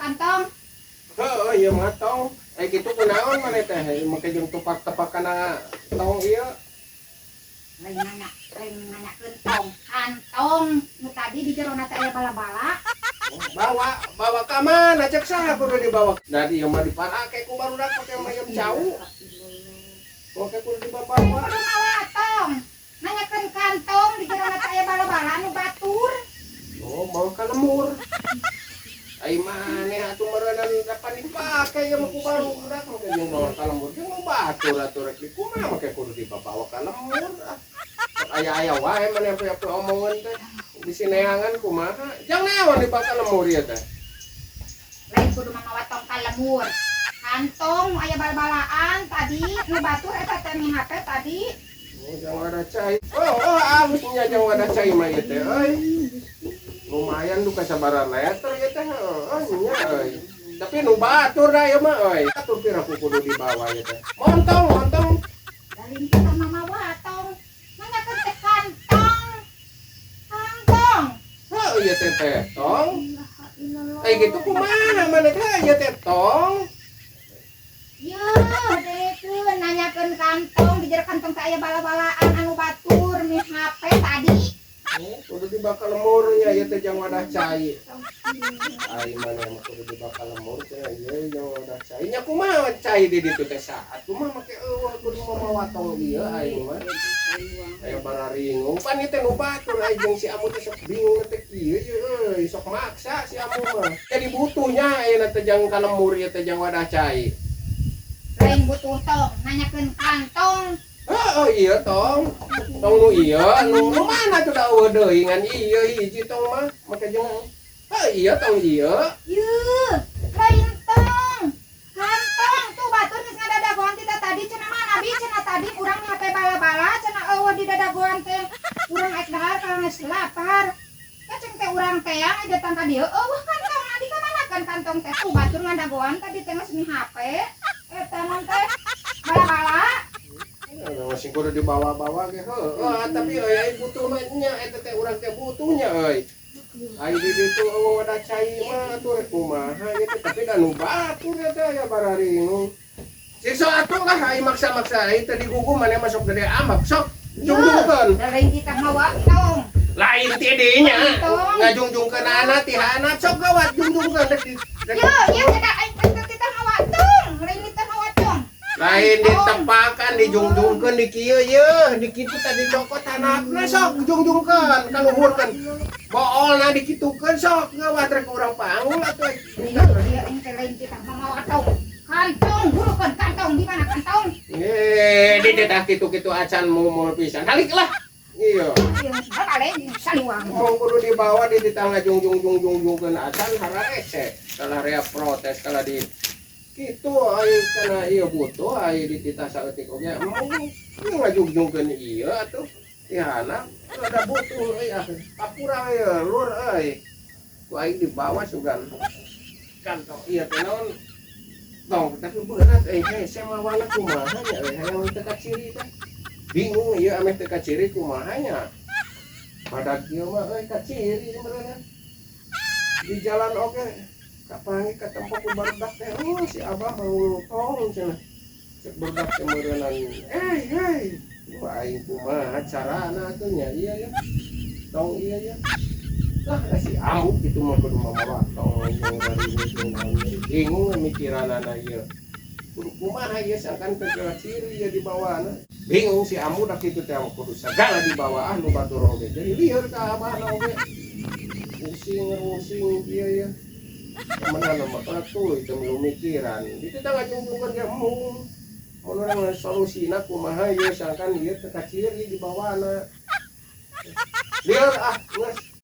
kantong. Heuh, ieu mah tong. Eh, kitu kunaon maneh teh? Make jeung tupak-tepak kana tong ieu. Lain nanya, lain nanyakeun tong, kantong nu tadi di jerona teh aya bala-bala. Bawa, bawa ka mana? Cek saha kudu dibawa? Da ieu mah diparake ku barudak pake mayam cau. Oke, kudu dibawa. Kudu mawa tong. Nanyakeun kantong di jerona teh aya bala-bala nu batur. Oh, bawa ka lembur. Ai maneh atuh meureunan dapat dipake ya mah ku barudak make jeung bawa ka lembur. Jeung nu batur atuh rek di kumaha make kudu dibawa ka lembur ah. Sok aya-aya wae maneh apa omongan teh. Bisi neangan kumaha? Jang naon dibawa ka lembur ieu teh? Lain kudu mamawa tong ka lembur. Kantong nu aya bal-balaan tadi nu batur eta teh mi HP tadi. Oh, jang wadah cai. Oh, alus nya jang wadah cai mah ieu teh euy. Lumayan duka sabaraha meter ieu teh, heuh nya euy. Tapi nu batur da ieu mah euy. Batur pira ku kudu dibawa ieu teh. Montong, montong. Lain kita mamawa tong. Nanyakeun teh kantong. Kantong. Heuh, ieu teh teh tong. Kayak gitu kumaha maneh teh ieu teh tong. Ye, dekeun nanyakeun kantong, di jero kantong teh aya bala-balaan anu batur mi HP tadi. Oh, kudu dibakal lemur ya ieu teh jang wadah cai. Ai maneh mah kudu dibakal lemur teh ieu jang wadah cai. Nya kumaha cai di ditu teh saat kumaha make eueuh kudu mamawa tong ieu aing mah. Aya bararingung pan ieu teh nu batur aing jeung si Amu teh sok bingung teh kieu ieu euy, sok maksa si Amu mah. Jadi butuhnya ayeuna teh jang ka lemur ieu teh jang wadah cai. Lain butuh tong, nanyakeun kantong. Oh, iya tong. Tong nu ieu nu nu mana tuh da eueuh deui ngan ieu hiji tong mah make jeung. Oh, iya tong ieu. Ye, lain tong. Kantong tuh batur geus ngadadagoan ti tadi cenah mah nabi cenah tadi urang HP bala-bala cenah eueuh di dadagoan teh. Urang ek dahar kalau geus lapar. Kaceng teh urang teh yang datang ka dieu eueuh kantong di ka mana kan kantong teh tuh batur ngadagoan tadi teh geus mi HP. Eta mah teh bala-bala. Masih kudu dibawa-bawa ge heuh, tapi euy ai butuh mah nya eta teh urang teh butuhnya euy. Ai di ditu eueuh wadah cai mah atuh rek kumaha ieu teh, tapi da nu batur eta ya bararingung. Siksa atuh lah ai maksa-maksa ai teh digugu maneh masuk gede ambak sok jungjungkeun. Lain kita mawa tong. Lain ti dinya. Tong. Ngajungjungkeun anak ti anak sok gawat jungjungkeun rek di rek. Yo, yo kita ai kita mawa tong. Lain kita mawa tong. Lain ditepakan dijungjungkeun di kieu ye, di kitu tadi cokot tanahna sok jungjungkeun kaluhurkeun. Boolna dikitukeun sok gawat rek urang panggul atuh. Iya, iya, ini lain kita mawa tong. Kantong, burukeun kantong di mana kantong? Eh, di teh kitu-kitu acan mumul pisan. Halik lah. Iya. Iya, balik saliwang. Mau kudu dibawa di tangga jungjung jungjung jungjungkeun acan hararese. Kalah rea protes kalah di kitu ai kana ieu butuh ai di titah saeutik oge embung ieu ngajungjungkeun ieu atuh. Ihana rada butuh euy ah. Kapura ieu lur euy. Ku aing dibawa sugan. Kantong ieu teh naon? Tong, tapi berat euy hese mawana kumaha nya euy hayang teu kaciri teh. Bingung ieu ameh teu kaciri kumaha nya. Pada kieu mah euy kaciri sebenarnya. Di jalan oge kapanggih katempo ku barudak teh, oh si abah mau tong cenah. Cek barudak teh meureunnan, "Eh, hei." Wah, aing kumaha carana atuh nya ieu ya. Tong ieu ya. Lah si amuk gitu mah kudu mamawa tong jeung bingung mikiranana ieu. Kudu kumaha ieu sangkan teu ciri ieu dibawana. Bingung si amu dah kitu teh kudu sagala dibawa ah nu batur oge. Jadi lieur ka abahna oge. Pusing pusing kieu ya. Kemana mah tuluy teu milu mikiran. Ditu teh ngajungjungkeun ge embung. Mun urang solusina kumaha ieu sangkan ieu teu kaciri dibawana. Lieur ah geus.